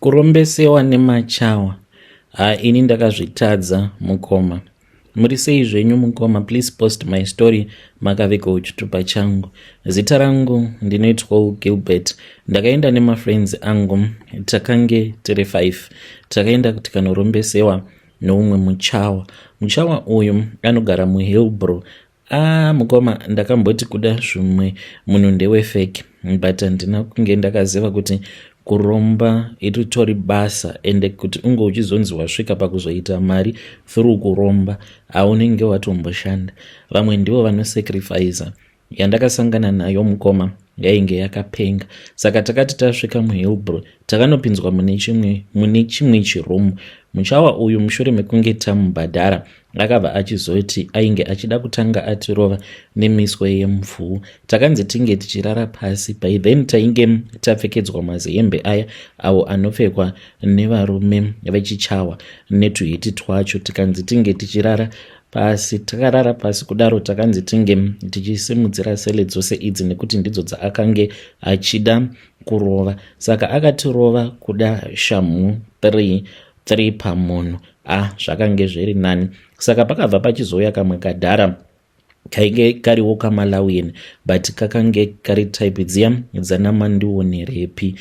Kurombesewa nemachawa haa ini ndakazvitadza mukoma. Muri sei zvenyu mukoma please post my story makavigawo chitupa changu. Zita rangu ndinoitwawo Gilbert. Ndakaenda nemafriends angu takange tiri 5. Takaenda tikanorombesewa neumwe muchawa. Muchawa uyu anogara muHillbrow Ah mukoma ndakamboti kuda zvimwe munhu ndewe fake but handina kunge ndakaziva kuti kuromba iritori basa ende kuti unge uchizonzi wasvika pakuzoita mari through kuromba haunenge watomboshanda vamwe ndivo vanosacrificer yandakasangana nayo mukoma yainge yakapenga saka takati tasvika muhillbro takanopinzwa mune chimwe mune chimwe chiroom muchawa uyu mushure mekunge tamubhadhara akabva achizoti ainge achida kutanga atirova nemiswe yemvuu takanzi tinge tichirara pasi by then tainge tapfekedzwa mazihembe aya awo anopfekwa nevarume vechichawa netuhiti twacho tikanzi tinge tichirara pasi takarara pasi kudaro takanzi tinge tichisimudzira sele dzose idzi nekuti ndidzo dzaakange achida kurova saka akatirova kuda shamhu 3 3 pamunhu ah zvakange zviri nani saka pakabva pachizouya kamwe kadhara kainge kariwo kamalawian but kakange kari type dziya dzanamandionerepi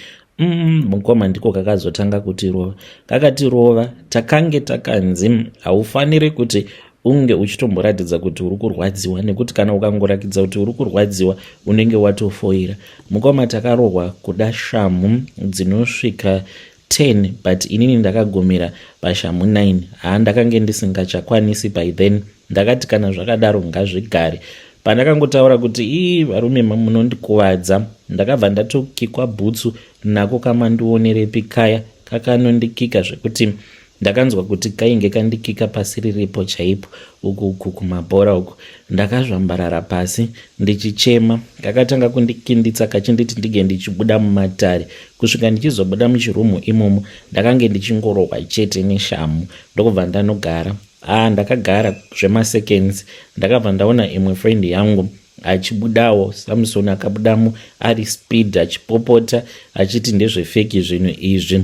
mukoma ndiko kakazotanga kutirova kakatirova takange takanzi haufaniri kuti unge uchitomboratidza kuti uri kurwadziwa nekuti kana ukangorakidza kuti uri kurwadziwa unenge watofoira mukoma takarohwa kuda shamhu dzinosvika 10 but inini ndakagumira pashamhu 9 haa ndakange ndisingachakwanisi by then ndakati kana zvakadaro ngazvigare pandakangotaura kuti ii varume munondikuvadza ndakabva ndatokikwa bhutsu nako kamandionerepi kaya kakanondikika zvekuti Ndakanzwa kuti kainge kandikika pasi riripo chaipo uku uku kumabhora uku. Ndakazvambarara pasi ndichichema. Kakatanga kundikinditsa kachinditi ndige ndichibuda mumatare. Kusvika ndichizobuda muchirumu imomo ndakange ndichingorohwa chete neshamhu ndokubva ndanogara. Ah ndakagara zvemaseconds ndakabva ndaona imwe friend yangu achibudawo. Samson akabudamo ari speed achipopota achiti ndezvefeki zvinhu izvi.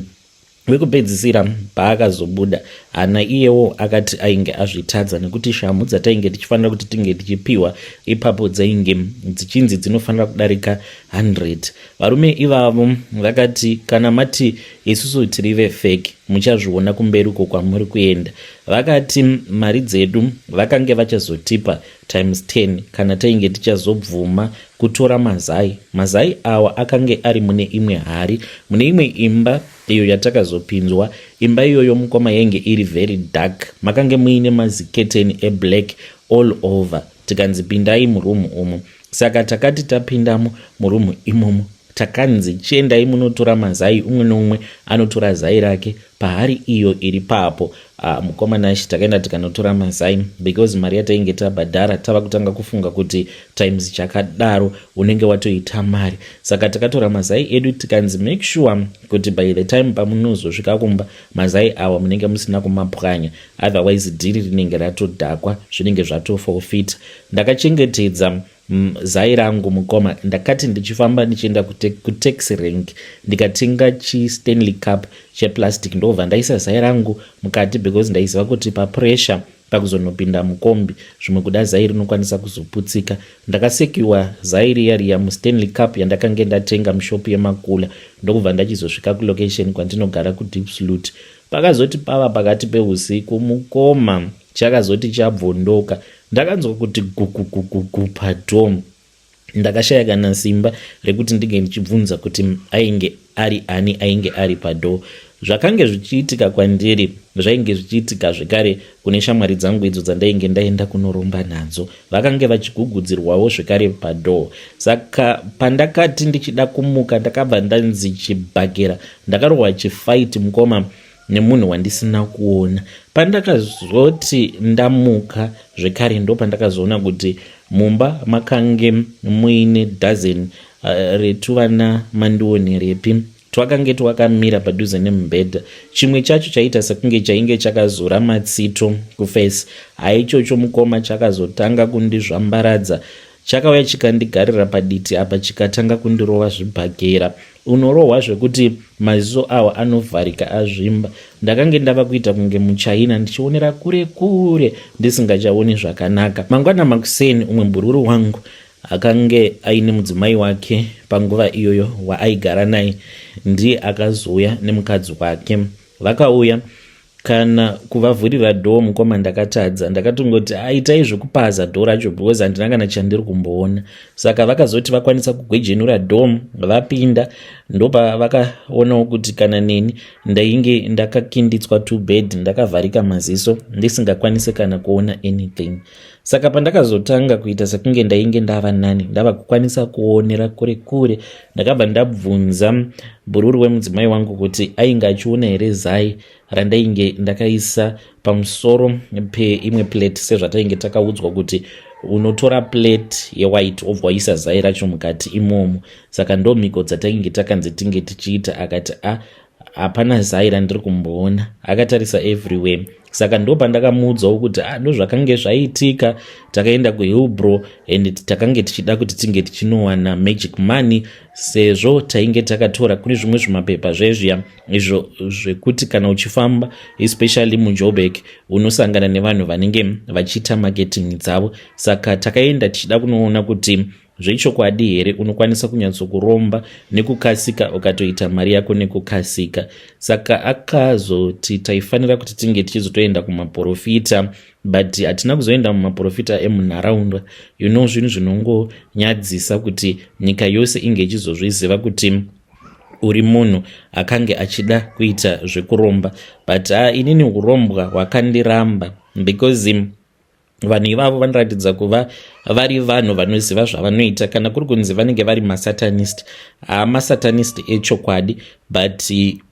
Wekupedzisira paakazobuda hana iyewo akati ainge azvitadza nekuti shamhu dzatainge tichifanira kuti tinge tichipiwa ipapo dzainge dzichinzi dzinofanira kudarika 100. Varume ivavo vakati kana mati isusu tiri vefeki muchazviona kumberi uko kwamuri kuenda. Vakati mari dzedu vakange vachazotipa times 10 kana tainge tichazobvuma kutora mazai. Mazai awa akange ari mune imwe hari, mune imwe imba iyo yatakazopinzwa. Imba iyoyo mukoma yainge iri very dark, makange muine maziketeni eblack all over. Tikanzi pindai muroom umu. Saka takati tapindamo muroom imomo takanzi chiendai munotora mazai umwe neumwe anotora zai rake pahari iyo iri papo ah, mukoma Nash takaenda tikanotora mazai because mari yatainge tabhadhara tava kutanga kufunga kuti times chakadaro unenge watoita mari saka takatora mazai edu tikanzi make sure kuti by the time pamunozosvika kumba mazai awa munenge musina kumapwanya otherwise dhiri rinenge ratodhakwa zvinenge zvatofofita ndakachengetedza Zai rangu mukoma ndakati ndichifamba ndichienda kutaxi rank ndikatenga chistanley cup cheplastic ndobva ndaisa zai rangu mukati because ndaiziva kuti papressure pakuzonopinda mukombi zvimwe kuda zai rinokwanisa kuzoputsika ndakasekiwa zai riya riya mustanley cup yandakange ndatenga mushopu yemakula ndokubva ndachizosvika kulocation kwandinogara kudeep slut pakazoti pava pakati peusiku mukoma Chakazoti chabvondoka ndakanzwa kuti gugugugugu padoor. Ndakashaya kana simba rekuti ndinge ndichibvunza kuti ainge ari ani ainge ari padoor. Zvakange zvichiitika kwandiri zvainge zvichiitika zvekare kune shamwari dzangu idzo dzandainge ndaenda kunoromba nadzo. Vakange vachigugudzirwawo zvekare padoor. Saka pandakati ndichida kumuka ndakabva ndanzi chibhakera. Ndakarohwa chifight mukoma nemunhu wandisina kuona. Pandakazoti ndamuka zvekare ndopandakazoona kuti mumba makange muine dozen eh, retuvana mandionerepi twakange twakamira padhuze nemubhedha chimwe chacho chaiita sekunge chainge chakazora matsito kuface haichocho mukoma chakazotanga kundizvambaradza chakauya chikandigarira paditi apa chikatanga kundirova zvibhakera. Unorohwa zvekuti maziso awa anovharika azvimba. Ndakange ndava kuita kunge muchaina ndichionera kure kure ndisingachaoni zvakanaka. Mangwana makuseni umwe bhururu wangu akange aine mudzimai wake panguva iyoyo waaigara naye ndiye akazouya nemukadzi wake. Vakauya kana kuvavhurira dhoo mukoma ndakatadza ndakatongoti aitai zvekupaza dhoo racho because handina kana chandiri kumboona saka vakazoti vakwanisa kugwejenura dhoo vapinda ndopavakaonawo kuti kana neni ndainge ndakakinditswa to bed ndakavharika maziso ndisingakwanise kana kuona anything saka pandakazotanga kuita sekunge ndainge ndava nani ndava kukwanisa kuonera kure kure ndakabva ndabvunza bhururu wemudzimai wangu kuti ainge achiona here zai randainge ndakaisa pamusoro peimwe plate sezvatainge takaudzwa kuti unotora plate yewhite wobva waisa zai racho mukati imomo saka ndo mhiko dzatainge takanzi tinge tichiita akati a ah, hapana zai randiri kumboona akatarisa everywhere saka ndo pandakamuudzawo kuti ah, ndo zvakange zvaitika takaenda kuhillbro and takange tichida kuti tinge tichinowana magic money sezvo tainge takatora kune zvimwe zvimapepa zvezviya izvo zvekuti kana uchifamba especially mujobek unosangana nevanhu vanenge vachiita marketing dzavo saka takaenda tichida kunoona kuti zvechokwadi here unokwanisa kunyatsokuromba nekukasika ukatoita mari yako nekukasika saka akazoti taifanira kuti tinge tichizotoenda kumaprofita but hatina kuzoenda mumaprofita emunharaunda you know zvinhu zvinongonyadzisa kuti nyika yose inge ichizozviziva kuti uri munhu akange achida kuita zvekuromba but uh, inini urombwa hwakandiramba because vanhu ivavo vanoratidza kuva vari vanhu vanoziva zvavanoita kana kuri kunzi vanenge vari masatanist hamasatanist echokwadi but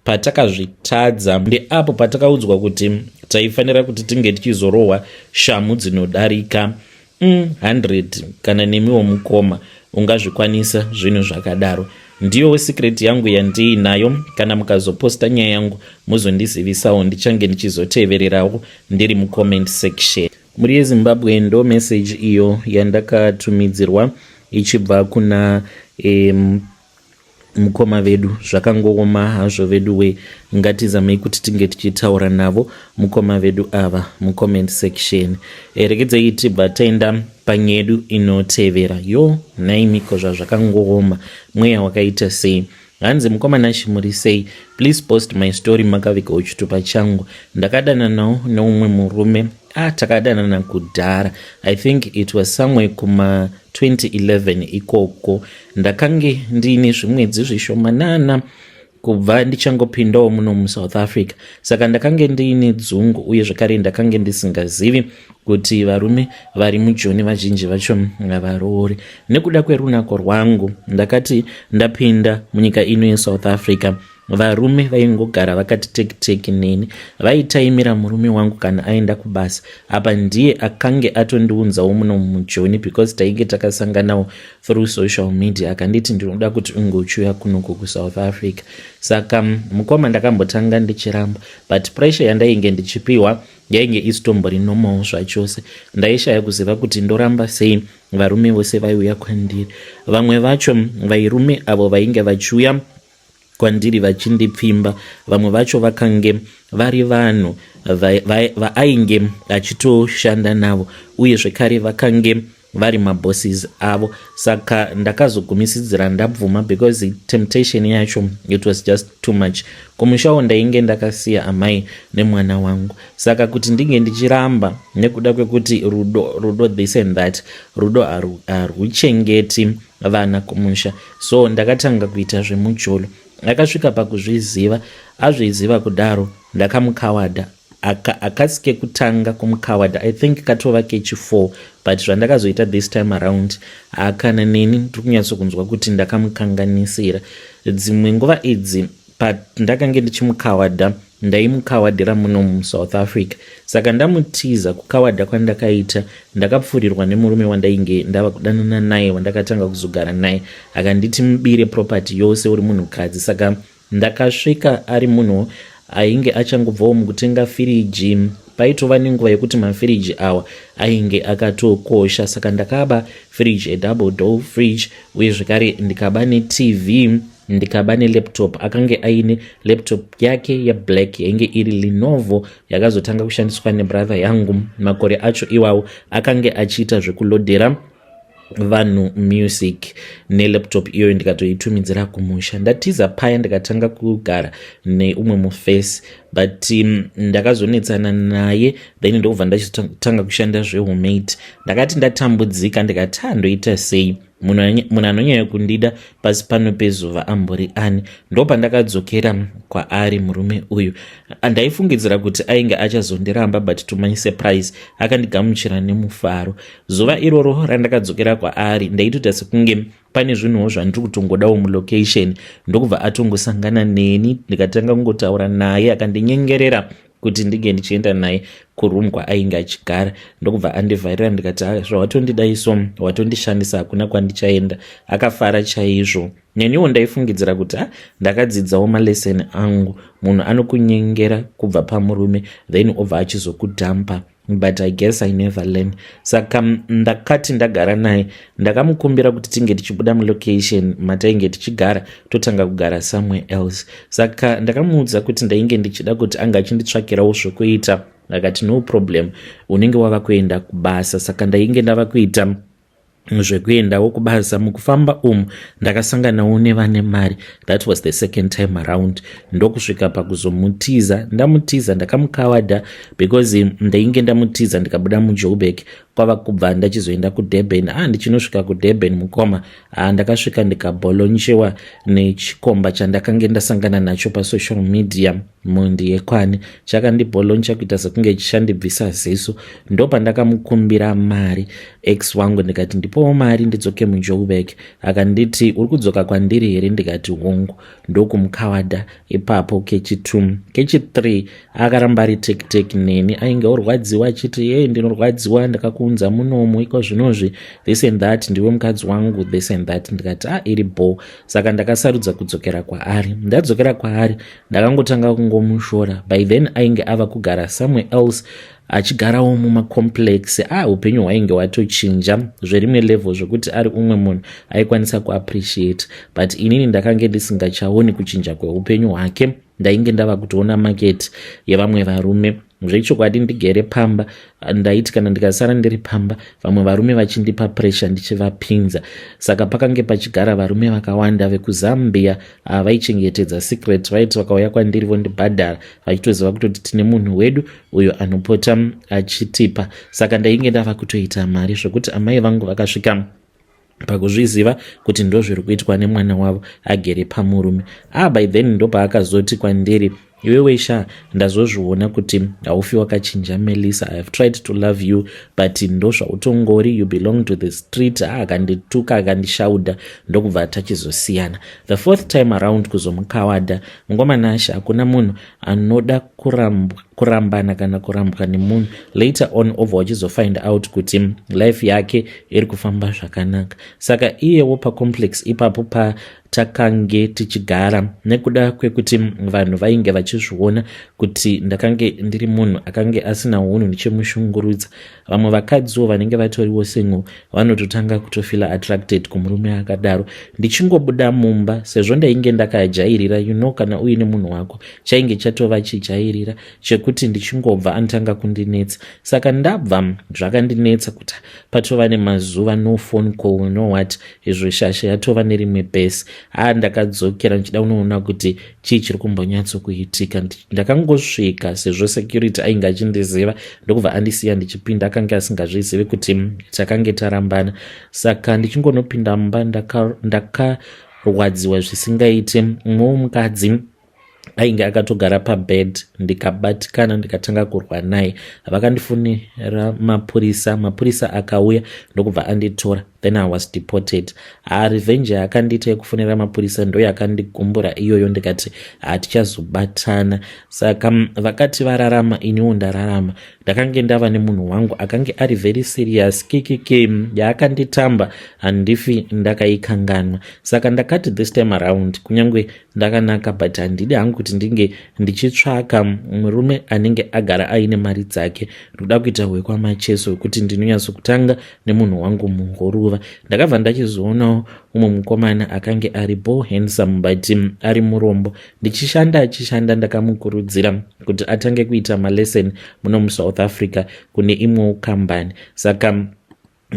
patakazvitadza ndeapo patakaudzwa kuti taifanira kuti tinge tichizorohwa shamhu dzinodarika 100 kana nemiwo mukoma ungazvikwanisa zvinhu zvakadaro ndiyowo secret yangu yandiinayo kana mukazoposta nyaya yangu muzondizivisawo ndichange ndichizotevererawo ndiri mucomment section mhuri yezimbabwe ndo message iyo yandakatumidzirwa ichibva kuna um, mukoma vedu zvakangooma hazvo vedu we ngatizamei kuti tinge tichitaura navo mukoma vedu ava mucomment section e, regedzei tibva taenda panyedu inotevera yo nhaimiko zvazvakangooma mweya wakaita sei hanzi mukoma Nashe muri sei please post my story makavigawo chitupa changu ndakadananawo neumwe murume ah takadanana kudhara i think it was somewhere kuma 2011 ikoko ndakange ndiine zvimwedzi zvishomanana kubva ndichangopindawo muno musouth africa saka ndakange ndiine dzungu uye zvekare ndakange ndisingazivi kuti varume vari mujoni vazhinji vacho havaroori nekuda kwerunako rwangu ndakati ndapinda munyika ino yesouth africa varume vaingogara vakati tekiteki neni vaitaimira murume wangu kana aenda kubasa apa ndiye akange atondiunzawo muno mujoni because tainge takasanganawo through social media akanditi ndinoda kuti unge uchiuya kunoku kusouth africa saka mukoma ndakambotanga ndichiramba but pressure yandainge ndichipiwa yainge isitombori normal zvachose ndaishaya kuziva kuti ndoramba sei varume vose vaiuya kwandiri vamwe vacho vairume avo vainge vachiuya kwandiri vachindipfimba vamwe vacho vakange vari vanhu vaainge achitoshanda navo uye zvekare vakange vari mabosses avo saka ndakazogumisidzira ndabvuma because temptation yacho it was just too much kumushawo ndainge ndakasiya amai nemwana wangu saka kuti ndinge ndichiramba nekuda kwekuti rudo rudo this and that rudo harwuchengeti vana kumusha so ndakatanga kuita zvemujolo akasvika pakuzviziva azviziva kudaro ndakamukawada akasi kekutanga kumukawada i think katova kechi4 but zvandakazoita this time around hakana neni ndiri kunyatsokunzwa kuti ndakamukanganisira dzimwe nguva idzi pandakange ndichimukawada ndaimukawadira muno musouth africa saka ndamutiza kukawadha kwandakaita ndakapfuurirwa nemurume wandainge ndava kudanana naye wandakatanga kuzogara naye akanditi mubire property yose uri munhukadzi saka ndakasvika ari munhu ainge achangobvawo mukutenga firiji paitova nenguva yekuti mafiriji awa ainge akatokosha saka ndakaba firiji edouble door fridge uye zvekare ndikaba netv. Ndikaba nelaptop. Akange aine laptop yake yeblack, yainge iri Lenovo, yakazotanga kushandiswa nebrother yangu makore acho iwawo. Akange achiita zvekulodhera vanhu music nelaptop iyoyo. Ndikatoitumidzira kumusha. Ndatiza paya, ndikatanga kugara neumwe mufesi, but ndakazonetsana naye, then ndokubva ndachitanga kushanda zvehomemade. Ndakati ndatambudzika, ndikati, "Handoita sei? Munhu anonyanya kundida pasi pano pezuva ambori ani?" Ndopandakadzokera kwaari murume uyu. Ndaifungidzira kuti ainge achazondiramba, but to my surprise akandigamuchira nemufaro. Zuva iroro randakadzokera kwaari, ndaitoita sekunge pane zvinhuwo zvandiri kutongodawo mulocation, ndokubva atongosangana neni. Ndikatanga kungotaura naye, akandinyengerera kuti ndinge ndichienda naye kuroom kwaainge achigara, ndokubva andivharira. Ndikati, "Zvawatondidai so, watondishandisa, hakuna kwandichaenda." Akafara chaizvo. Neniwo ndaifungidzira kuti a ndakadzidzawo malesson angu. Munhu anokunyengera kubva pamurume, then obva achizokudhampa, but I guess I never learn. Saka ndakati ndagara naye, ndakamukumbira kuti tinge tichibuda mulocation matainge tichigara, totanga kugara somewhere else. Saka ndakamuudza kuti ndainge ndichida kuti anga achinditsvakirawo zvokuita. Akati, "No problem, unenge wava kuenda kubasa." Saka ndainge ndava kuita zvekuendawo kubasa. Mukufamba umu ndakasanganawo nevane mari. That was the second time around. Ndokusvika pakuzomutiza. Ndamutiza, ndakamukawadha because ndainge ndamutiza, ndikabuda muJoburg, kwava kubva ndachizoenda kuDurban. Ndichinosvika kuDurban, mukoma, ndakasvika ndikabholonchewa nechikomba chandakange ndasangana nacho pasocial media, mhondi yekwani. Chakandibholoncha kuita sekunge chichandibvisa ziso. Ndopandakamukumbira mari ex wangu, ndikati, "Ndipowo mari ndidzoke muJoburg." Akanditi, "Uri kudzoka kwandiri here?" Ndikati, "Hongu." Ndokumukawada ipapo kechi2. Kechi3 akaramba ari tektek neni. Ainge orwadziwa achiti, "Ye, ndinorwadziwa, ndakakuunza munomu, iko zvinozvi this and that, ndiwe mukadzi wangu, this and that." Ndikati, "A, iri bo." Saka ndakasarudza kudzokera kwaari. Ndadzokera kwaari, ndakangotanga kungomushora. By then ainge ava kugara somewhere else, achigarawo mumacomplex. A, upenyu hwainge hwatochinja zverimwe level, zvokuti ari umwe munhu aikwanisa kuappreciate, but inini ndakange ndisingachaoni kuchinja kweupenyu hwake. Ndainge ndava kutoona market yevamwe varume. Zvechokwadi, ndigere pamba, ndaiti kana ndikasara ndiri pamba, vamwe varume vachindipa pressure, ndichivapinza. Saka pakange pachigara varume vakawanda vekuZambia vaichengetedza secret. Vaiti vakauya kwandiri vondibhadhara, vachitoziva kutoti tine munhu wedu uyo anopota achitipa. Saka ndainge ndava kutoita mari zvokuti amai vangu vakasvika pakuzviziva kuti ndo zviri kuitwa nemwana wavo agere pamurume. By then ndopaakazoti kwandiri, "Iwewe sha, ndazozviona kuti haufi wakachinja, Melissa. I have tried to love you, but ndo zvautongori, you belong to the street." Akandituka, akandishaudha, ndokubva tachizosiyana. The fourth time around kuzomukawada, mukomana, hakuna munhu anoda kurambana kana kurambwa nemunhu. Later on obva wachizofind out kuti life yake iri kufamba zvakanaka. Saka iyewo pacomplex ipapo patakange tichigara, nekuda kwekuti vanhu vainge vachizviona kuti ndakange ndiri munhu akange asina unhu, ndichimushungurudza, vamwe vakadziwo vanenge vatoriwo single vanototanga kutofeela attracted kumurume akadaro. Ndichingobuda mumba, sezvo ndainge ndakajairira, kana uine munhu wako, chainge chatova chijairira chekuti ndichingobva anotanga kundinetsa. Saka ndabva zvakandinetsa kuti patova nemazuva no phone call, no what. Izvo shasha yatova nerimwe bhesi. Ndakadzokera ndichida kunoona kuti chii chiri kumbonyatsokuitika. Ndakangosvika, sezvo security ainge achindiziva, ndokubva andisiya ndichipinda. Akanga asingazvizivi kuti takange tarambana. Saka ndichingonopinda mumba, ndakarwadziwa zvisingaiti. Mumwewo mukadzi ainge akatogara pabed. Ndikabatikana, ndikatanga kurwa naye. Vakandifonera mapurisa. Mapurisa akauya, ndokubva anditora. Then I was deported. Revenge yakandiita yekufonera mapurisa ndo yakandigumbura iyoyo. Ndikati hatichazobatana. Saka vakati vararama, iniwo ndararama. Ndakange ndava nemunhu wangu akange ari very serious. Kikiki yaakanditamba handifi ndakaikanganwa. Saka ndakati this time around, kunyange ndakanaka, but handidi hangu. kuti ndinge ndichitsvaka murume anenge agara aine mari dzake. Ndikuda kuita hwekwamacheso hwekuti ndinonyatsokutanga nemunhu wangu muhuruva. Ndakabva ndachizoonawo umwe mukomana akange ari bo handsome, but ari murombo. Ndichishanda achishanda, ndakamukurudzira kuti atange kuita malesson muno muSouth Africa kune imwewo kambani. Saka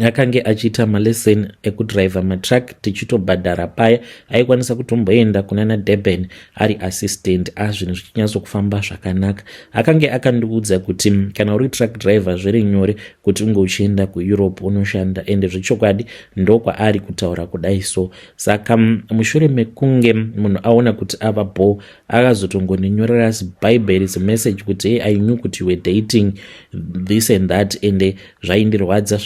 akange achiita malesson ekudhiraivha matruck, tichitobhadhara paya. Aikwanisa kutomboenda kunana Durban ari assistant, azvinhu zvichinyatsokufamba zvakanaka. Akange akandiudza kuti kana uri truck driver, zviri nyore kuti unge uchienda kuEurope unoshanda, ende zvechokwadi ndokwaari kutaura kudai. So saka mushure mekunge munhu aona kuti ava bo, akazotongoninyorera zibhaibheri, zimessage kuti, "Hey, I knew kuti you were dating this and that, ende zvaindirwadza,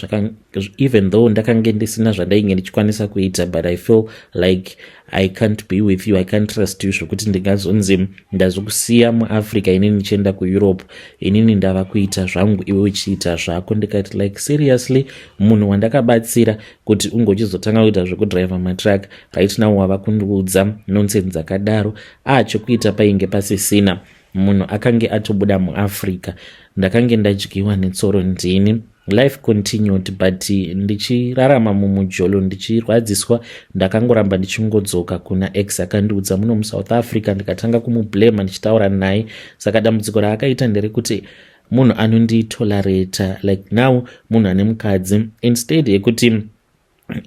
even though ndakange ndisina zvandainge ndichikwanisa kuita, but I feel like I can't be with you. I can't trust you zvokuti ndingazonzi ndazokusiya muAfrica, inini ndichienda kuEurope, inini ndava kuita zvangu, iwe uchiita zvako." Ndikati, "Like, seriously, munhu wandakabatsira kuti unge uchizotanga kuita zvekudhiraivha matruck, right now wava kundiudza nonsense dzakadaro?" Achekuita painge pasisina. Munhu akange atobuda muAfrica. Ndakange ndadyiwa netsoro ndini. Life continued, but ndichirarama mumujolo, ndichirwadziswa. Ndakangoramba ndichingodzoka kuna ex akandiudza muno muSouth Africa. Ndikatanga kumublema, ndichitaura naye. Saka dambudziko raakaita nderekuti munhu anonditolerata like now munhu ane mukadzi. Instead yekuti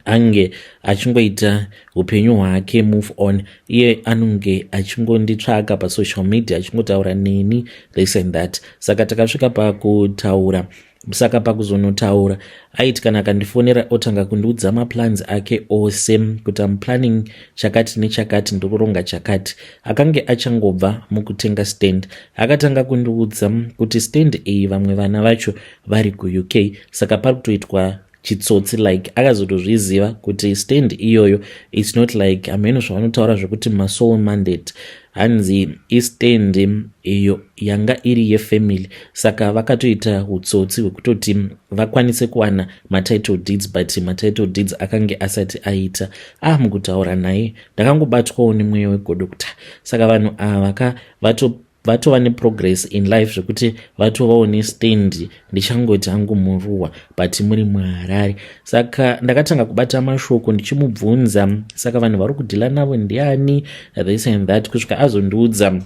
ange achingoita upenyu hwake, move on, iye anonge achingonditsvaga pasocial media, achingotaura neni, this and that. Saka takasvika pakutaura. Saka pakuzonotaura, aiti kana akandifonera, otanga kundiudza maplans ake ose kuti, "Am planning chakati nechakati, ndikuronga chakati." Akange achangobva mukutenga stand. Akatanga kundiudza kuti stand iyi, vamwe vana vacho vari kuUK, saka pari kutoitwa chitsotsi. Like, akazotozviziva kuti stand iyoyo, it's not like hameno zvavanotaura zvekuti masole mandate. Hanzi istand iyo yanga iri yefamily, saka vakatoita utsotsi hwekutoti vakwanise kuwana matitle deeds, but matitle deeds akange asati aita. Mukutaura naye, ndakangobatwawo nemweya wegodo kuti saka vanhu ava ka vatova neprogress in life zvekuti vatovawo nestand, ndichangoti hangu muruwa, but muri muHarare. Saka ndakatanga kubata mashoko, ndichimubvunza, saka vanhu vari kudhila navo ndiani, this and that, kusvika azondiudza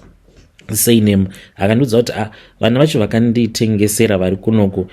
surname. Akandiudza kuti, ah, vana vacho vakanditengesera vari kunoku,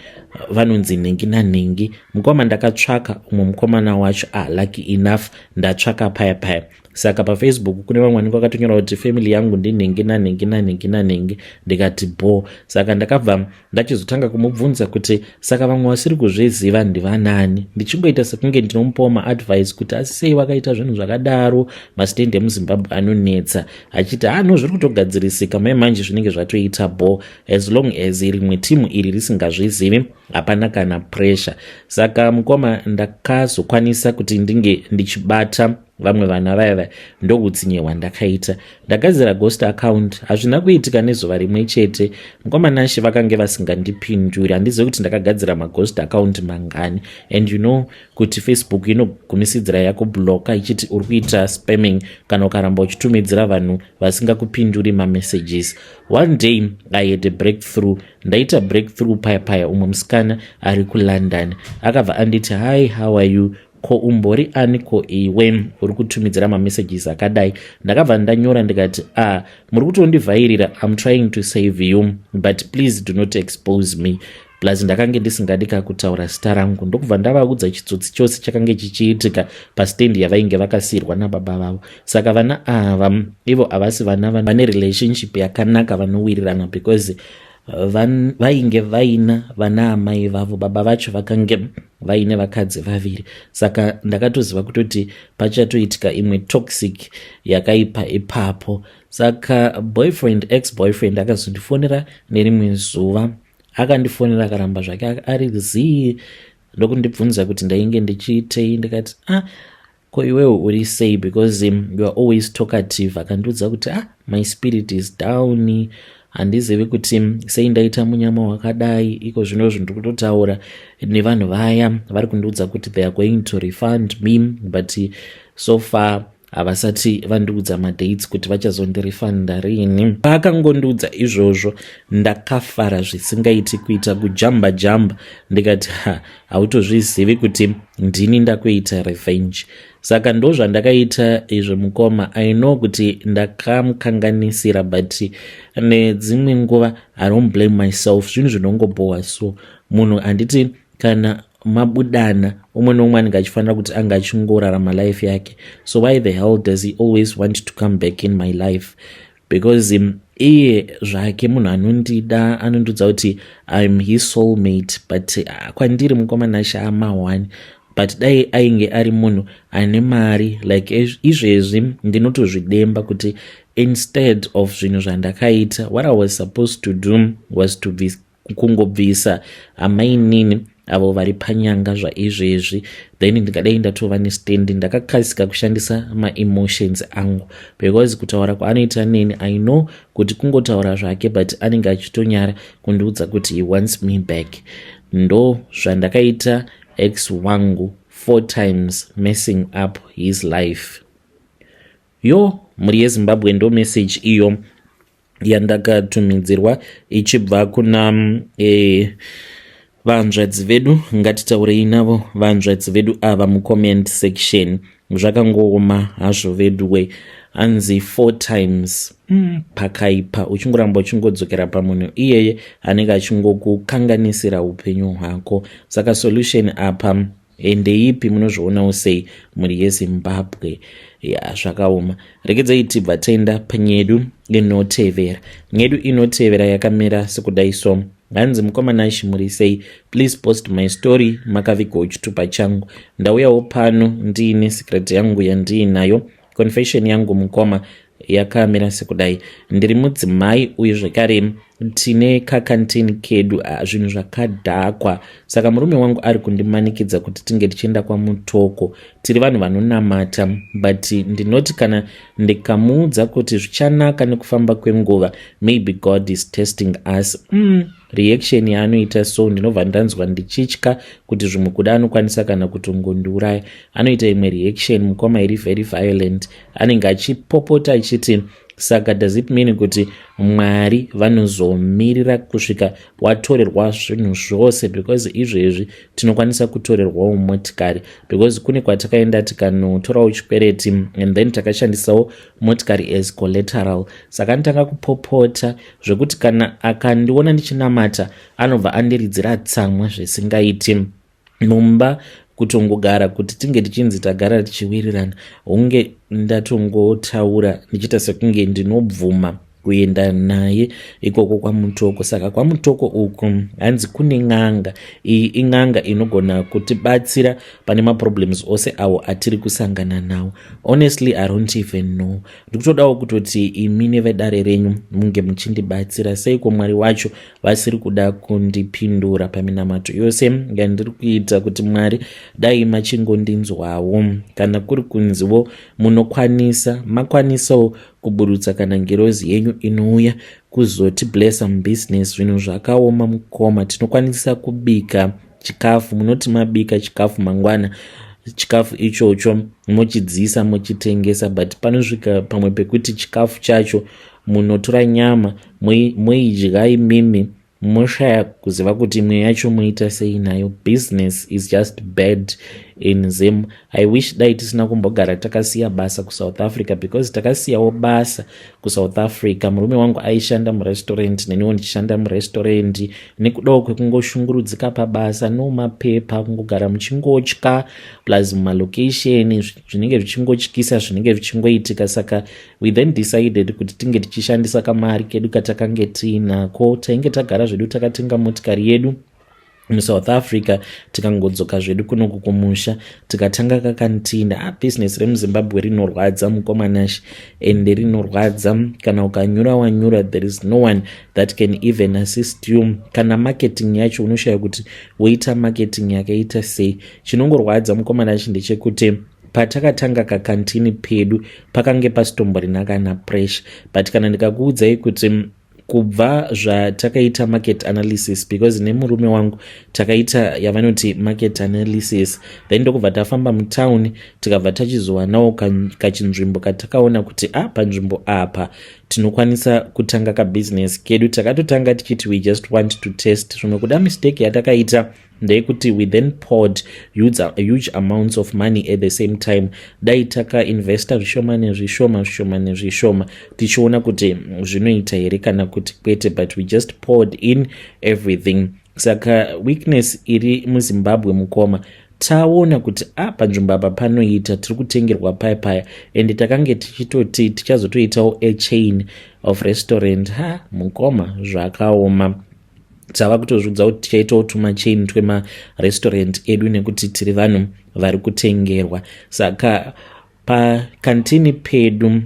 vanonzi nhingi nanhingi. Mukoma, ndakatsvaka umwe mukomana wacho. Ah, lucky enough, ndatsvaka paya paya. Saka paFacebook kune vamwe vanenge vakatonyora kuti family yangu ndinhingi nanhingi nanhingi nanhingi. Ndikati bo. Saka ndakabva ndachizotanga kumubvunza kuti saka vamwe vasiri kuzviziva ndivanani, ndichingoita sekunge ndinomupawo maadvice kuti asi sei vakaita zvinhu zvakadaro, mastendi emuZimbabwe anonetsa. Achiti, "Hano zviri kutogadzirisika mai manje, zvinenge zvatoita bo, as long as rimwe timu iri risingazvizivi, hapana kana pressure." Saka mukoma, ndakazokwanisa kuti ndinge ndichibata vamwe vana vaya vaya. Ndoutsinye hwandakaita, ndagadzira ghost account. Hazvina kuitika nezuva rimwe chete, mukoma Nashe. Vakange vasingandipinduri. Handizivi kuti ndakagadzira maghost account mangani, and you know kuti Facebook inogumisidzira yakubloka ichiti uri kuita spamming kana ukaramba uchitumidzira vanhu vasingakupinduri mamessages. One day I had a breakthrough. Ndaita breakthrough paya paya, umwe musikana ari kuLondon akabva anditi, "Hi, how are you? Ko umbori ani ko iwe uri kutumidzira mamessages akadai?" Ndakabva ndanyora ndikati, "Ah, muri kutondivhairira. I'm trying to save you, but please do not expose me." Plus ndakange ndisingadi kutaura zita rangu. Ndokubva ndavaudza chitsotsi chose chakange chichiitika pastendi yavainge vakasiyirwa nababa vavo. Saka vana ava ivo havasi vana vane relationship yakanaka, vanowirirana, because vainge vaina vana amai vavo, baba vacho vakange vaine vakadzi vaviri. Saka ndakatoziva kutoti pachatoitika imwe toxic yakaipa ipapo. Saka boyfriend, ex boyfriend akazondifonera nerimwe zuva. Akandifonera, akaramba zvake ari zii, ndokundibvunza kuti ndainge ndichiitei. Ndikati, "Ah, ko iwewo uri sei? Because you are always talkative." Akandiudza kuti, "Ah, my spirit is down. Handizivi kuti sei ndaita munyama wakadai. Iko zvinozvo ndiri kutotaura nevanhu vaya, vari kundiudza kuti they are going to refund me, but so far Havasati vandiudza madates kuti vachazondirifanda rini. Paakangondiudza izvozvo, ndakafara zvisingaiti, kuita kujamba jamba. Ndikati, "Ha, hautozvizivi kuti ndini ndakuita revenge." Saka ndo zvandakaita izvo, mukoma. I know kuti ndakamukanganisira, but nedzimwe nguva I don't blame myself. Zvinhu zvinongobhowa. So munhu, handiti kana mabudana, umwe neumwe anenge achifanira kuti anga achingorarama life yake? So why the hell does he always want to come back in my life? Because iye zvake munhu anondida, anondiudza kuti I'm his soulmate, but kwandiri, mukoma Nashe, ama1. But dai ainge ari munhu ane mari like izvezvi, ndinotozvidemba kuti instead of zvinhu zvandakaita, what I was supposed to do was to be kungobvisa amainini avo vari panyanga zvaizvezvi, then ndingadai ndatova nestand. Ndakakasika kushandisa maemotions angu, because kutaura kwaanoita neni, I know kuti kungotaura zvake, but anenge achitonyara kundiudza kuti he wants me back. Ndo zvandakaita ex wangu four times, messing up his life. Yo, mhuri yeZimbabwe, ndo message iyo yandakatumidzirwa ichibva kuna vanzvadzi vedu. Ngatitaurei navo vanzvadzi vedu ava mucomment section. Zvakangooma hazvo veduwe. Anzi four times, pakaipa. Uchingoramba uchingodzokera pamunhu iyeye anenge achingokukanganisira upenyu hwako. Saka solution apa ndeipi? Munozvionawo sei, mhuri yeZimbabwe? Ya, zvakaoma. Regedzai tibva taenda panyedu inotevera. Nyedu inotevera yakamira sekudai. So hanzi, "Mukoma Nashi, muri sei? Please post my story. Makavigawo chitupa changu. Ndauyawo pano ndiine secret yangu yandiinayo. Confession yangu, mukoma, yakamira sekudai. Ndiri mudzimai, uye zvekare tine kakantini kedu. Zvinhu zvakadhakwa. Saka murume wangu ari kundimanikidza kuti tinge tichienda kwaMutoko. Tiri vanhu vanonamata, but ndinoti kana ndikamuudza kuti zvichanaka nekufamba kwenguva, maybe God is testing us, reaction yaanoita so, ndinobva ndanzwa ndichitya kuti zvimwe kuda anokwanisa kana kutongondiuraya. Anoita imwe reaction, mukoma, iri very violent. Anenge achipopota achiti, 'Saka does it mean kuti Mwari vanozomirira kusvika watorerwa zvinhu zvose? Because izvezvi tinokwanisa kutorerwawo motikari, because kune kwatakaenda tikanotorawo chikwereti and then takashandisawo motikari as collateral.' Saka anotanga kupopota zvekuti kana akandiona ndichinamata, anobva andiridzira tsamwa zvisingaiti. Mumba kutongogara kuti tinge tichinzi tagara tichiwirirana, hunge ndatongotaura ndichiita sekunge ndinobvuma kuenda naye ikoko kwaMutoko. Saka kwaMutoko uku, hanzi kune n'anga. Iyi in'anga inogona kutibatsira pane maproblems ose awo atiri kusangana nawo. Honestly, I don't even know. Ndikutodawo kutoti imi nevedare renyu munge muchindibatsira. Seiko Mwari wacho vasiri kuda kundipindura paminamato yose yandiri kuita kuti Mwari dai machingondinzwawo? Kana kuri kunziwo munokwanisa, makwanisawo kuburutsa kana ngirozi yenyu inouya kuzotiblessa mubusiness. Zvinhu zvakaoma, mukoma. Tinokwanisa kubika chikafu, munoti mabika chikafu, mangwana chikafu ichocho mochidzisa, mochitengesa, but panosvika pamwe pekuti chikafu chacho munotora nyama moidya imimi, moshaya kuziva kuti imwe yacho moita sei nayo. Business is just bad in Zim. I wish dai tisina kumbogara takasiya basa kuSouth Africa, because takasiyawo basa kuSouth Africa. Murume wangu aishanda murestaurant, neniwo ndichishanda murestaurant. Nekudawo kwekungoshungurudzika pabasa, nomapepa, kungogara muchingotya, plus mumalocation zvinenge zvichingotyisa, zvinenge zvichingoitika. Saka we then decided kuti tinge tichishandisa kamari kedu katakange tiinako. Tainge tagara zvedu, takatenga motikari yedu muSouth Africa, tikangodzoka zvedu kunoku kumusha, tikatanga kakantinda. Ah, bhizinesi remuZimbabwe rinorwadza, mukoma Nashi, ende rinorwadza. Kana ukanyura, wanyura. There is no one that can even assist you. Kana marketing yacho unoshaya kuti woita marketing yakaita sei. Chinongorwadza, mukoma Nashi, ndechekuti patakatanga kakantini pedu pakange pasitomborina kana pressure, but kana ndikakuudzai kuti Kubva zvatakaita market analysis, because nemurume wangu takaita yavanoti market analysis, then ndokubva tafamba mutown, tikabva tachizowanawo kachinzvimbo katakaona kuti a panzvimbo apa tinokwanisa kutanga kabusiness kedu. Takatotanga tichiti we just want to test. Zvimwe kuda mistake yatakaita ndeyekuti we then poured huge amounts of money at the same time. Dai takainvesta zvishoma nezvishoma, zvishoma nezvishoma, tichiona kuti zvinoita here kana kuti kwete, but we just poured in everything. Saka weakness iri muZimbabwe, mukoma, taona kuti a panzvimbo apa panoita, tiri kutengerwa paya paya, ende takange tichitoti tichazotoitawo a chain of restaurant. Ha, mukoma, zvakaoma. Tava kutozviudza kuti tichaitawo tumachain twemarestaurant edu nekuti tiri vanhu vari kutengerwa. Saka pakantini pedu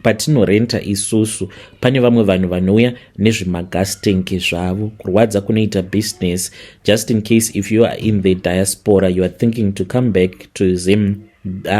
patinorenta isusu, pane vamwe vanhu vanouya nezvimagas tank zvavo. Kurwadza kunoita business. Just in case if you are in the diaspora, you are thinking to come back to Zim,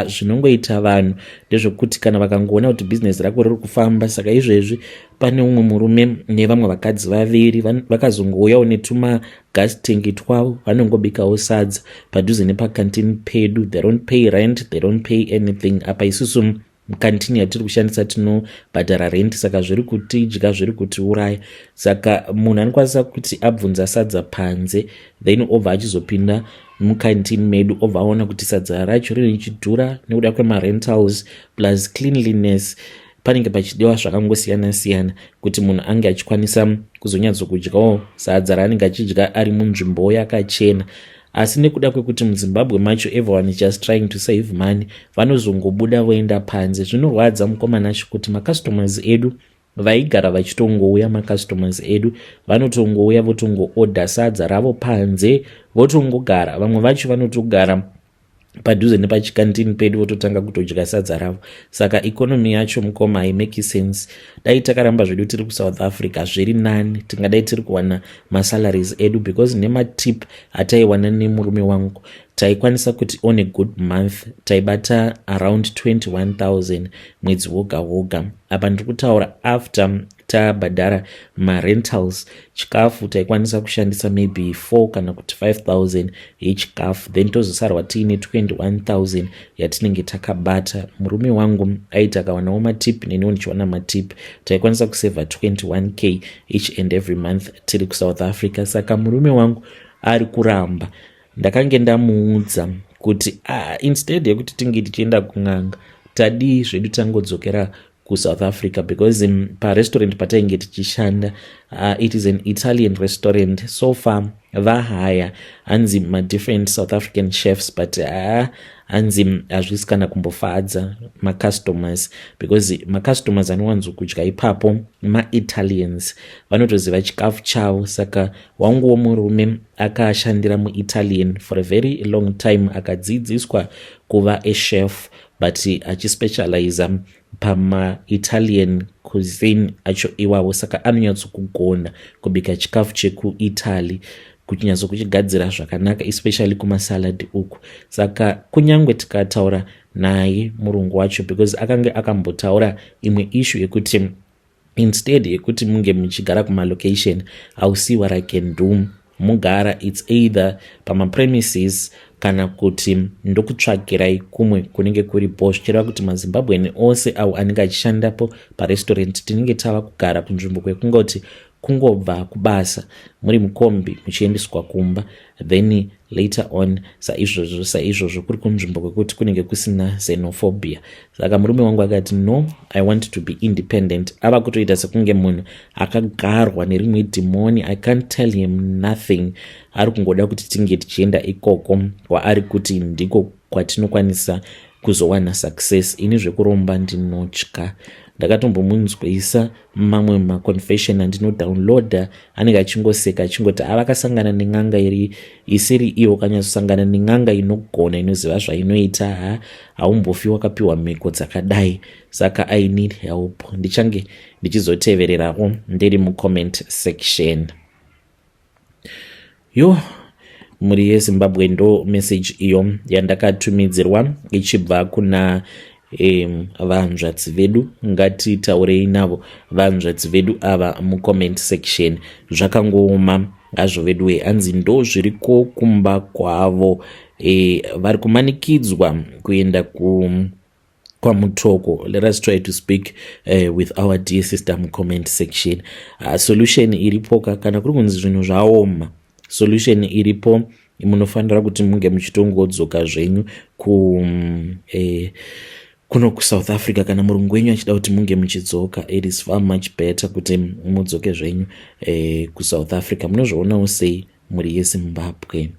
zvinongoita vanhu ndezvekuti kana vakangoona kuti bhizinesi rako riri kufamba. Saka izvezvi pane umwe murume nevamwe vakadzi vaviri vakazongouyawo netumagas tank twavo, vanongobikawo sadza padhuze nepakantini pedu. They don't pay rent, they don't pay anything. Apa isusu mukantini yatiri kushandisa tinobhadhara rent, saka zviri kutidya, zviri kutiuraya. Saka munhu anokwanisa kuti abvunza sadza panze, then obva achizopinda mukantini medu, obva aona kuti sadza racho riri richidhura nekuda kwemarentals plus cleanliness. Panenge pachidiwa zvakangosiyana siyana kuti munhu ange achikwanisa kuzonyatsokudyawo sadza raanenge achidya ari munzvimbo yakachena. Asi nekuda kwekuti muZimbabwe macho everyone is just trying to save money, vanozongobuda voenda panze. Zvinorwadza, mukoma Nashe, kuti macustomers edu vaigara vachitongouya, macustomers edu vanotongouya votongoodha sadza ravo panze, votongogara. Vamwe vacho vanotogara padhuze nepachikantini pedu, vototanga kutodya sadza ravo. Saka economy yacho, mukoma, haimake sense. Dai takaramba zvedu tiri kuSouth Africa zviri nani, tingadai tiri kuwana masalaries edu, because nematip ataiwana nemurume wangu taikwanisa kuti on a good month taibata around 21,000 mwedzi woga woga. Apa ndiri kutaura after tabhadhara marentals. Chikafu taikwanisa kushandisa maybe 4 kana kuti 5000 yechikafu, then tozosarwa tiine 21,000 yatinenge takabata. Murume wangu aiti akawanawo matip, neniwo ndichiwana matip, taikwanisa kusevha 21K each and every month tiri kuSouth Africa. Saka murume wangu ari kuramba. Ndakange ndamuudza kuti ah, instead yekuti tinge tichienda kun'anga, tadii zvedu tangodzokera kuSouth Africa? Because parestaurant patainge tichishanda, it is an Italian restaurant. So far vahaya hanzi madifferent South African chefs, but hanzi hazvisi kana kumbofadza macustomers, because macustomers anowanzokudya ipapo maItalians, vanotoziva chikafu chavo. Saka wanguwo murume akashandira muItalian for a very long time, akadzidziswa kuva achef, but achispecializa pamaItalian cuisine acho iwawo. Saka anonyatsokugona kubika chikafu chekuItaly, kuchinyatsokuchigadzira zvakanaka, especially kumasalad uku. Saka kunyange tikataura naye murungu wacho, because akange akambotaura imwe issue yekuti instead yekuti munge muchigara kumalocation, I'll see what I can do, mugara it's either pamapremises kana kuti ndokutsvagirai kumwe kunenge kuripo, zvichireva kuti maZimbabwean ose avo anenge achishandapo parestaurant tinenge tava kugara kunzvimbo kwekungoti kungobva kubasa muri mukombi muchiendeswa kumba, then later on saizvozvo saizvozvo, kuri kunzvimbo kwekuti kunenge kusina xenophobia. Saka murume wangu akati, "No, I want to be independent." Ava kutoita sekunge munhu akagarwa nerimwe dhimoni. I can't tell him nothing. Ari kungoda kuti tinge tichienda ikoko kwaari kuti ndiko kwatinokwanisa kuzowana success. Ini zvekuromba ndinotya. Ndakatombomunzwisa mamwe maconfession andinodownloada, anenge achingoseka achingoti avakasangana nen'anga iri isiri iwo. Ukanyatsosangana nen'anga inogona, inoziva zvainoita, ha, haumbofi wakapiwa mhiko dzakadai. Saka I need help. Ndichange ndichizotevererawo ndiri mucomment section. Yo, mhuri yeZimbabwe, ndo message iyo yandakatumidzirwa ichibva kuna Vanzvadzi vedu, ngatitaurei navo vanzvadzi vedu ava mucomment section. Zvakangooma hazvo veduwe. Hanzi ndo zviriko kumba kwavo, vari kumanikidzwa kuenda ku kwaMutoko. Let us try to speak with our dear sister mucomment section. Solution iripoka kana kuri kunzi zvinhu zvaoma, solution iripo. Munofanira kuti munge muchitongodzoka zvenyu ku kuno kuSouth Africa. Kana murungu wenyu achida kuti munge muchidzoka, it is far much better kuti mudzoke zvenyu kuSouth Africa. Munozvionawo sei, mhuri yeZimbabwe?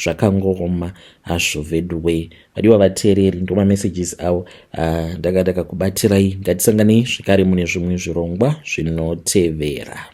Zvakangooma hazvo veduwe. Vadiwa vateereri, ndo mamessages avo ndanga ndakakubatirai. Ngatisanganei zvekare mune zvimwe zvirongwa zvinotevera.